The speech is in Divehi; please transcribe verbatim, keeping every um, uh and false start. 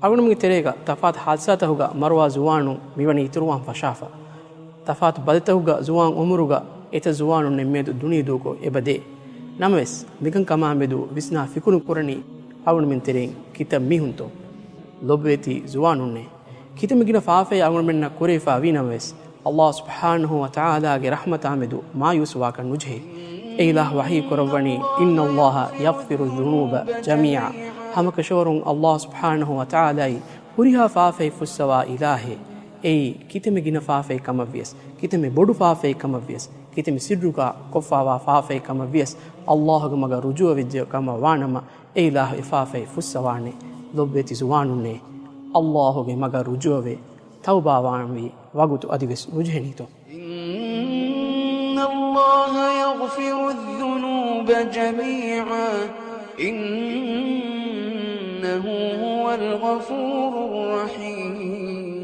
އަޅުގަނޑުމެންގެ ތެރޭގަ ތަފާތު ހާދިސާތަކުގަ މަރުވާ ޒުވާނުން މިވަނީ އިތުރުވާން ފަށާފަ. ތަފާތު ބަލިތަކުގަ ޒުވާން އުމުރުގަ އެތައް ޒުވާނުންނެއް މިއަދު ދުނިޔެ ދޫކޮށް އެބަދޭ. ނަމަވެސް، މިކަންކަމާމެދު ވިސްނާ ފިކުރު ކުރަނީ އަޅުގަނޑުމެން ތެރެއިން ކިތައް މީހުންތޯ؟ ލޮބުވެތި ޒުވާނުންނޭ. ކިތަންމެ ގިނަ ފާފައެއް އަޅުގަނޑުމެންނަށް ކުރެވިފަ ވީ ނަމަވެސް، ﷲ ސުބްޙާނަހޫ ވަތަޢާލާގެ ރަޙްމަތާމެދު މާޔޫސްވާކަށް ނުޖެހޭ. އެ އިލާހު ވަޙީ ކުރައްވަނީ، إن الله يغفر الذنوب جميعا. ހަމަކަށަވަރުން ﷲ ސުބްޙާނަހޫ ވަތަޢާލާއީ ހުރިހާ ފާފައެއް ފުއްސަވާ އިލާހެއް. އެއީ ކިތަންމެ ގިނަ ފާފައެއް ކަމަށްވިޔަސް، ކިތަންމެ ބޮޑު ފާފައެއް ކަމަށްވިޔަސް، ކިތަންމެ ސިއްރުގަ ކޮށްފާވާ ފާފައެއް ކަމަށްވިޔަސް، ﷲގެ މަގަށް ރުޖޫޢަވެއްޖެ ކަމަށް ވާނަމަ، އެ އިލާހު އެ ފާފައެއް ފުއްސަވާނެ. ލޮބުވެތި ޒުވާނުންނޭ، ﷲގެ މަގަށް ރުޖޫޢަވެ، ތައުބާވާންވީ ވަގުތު އަދިވެސް ނުޖެހެނީތޯ؟ إن الله يغفر الذنوب جميعا إنه هو الغفور الرحيم.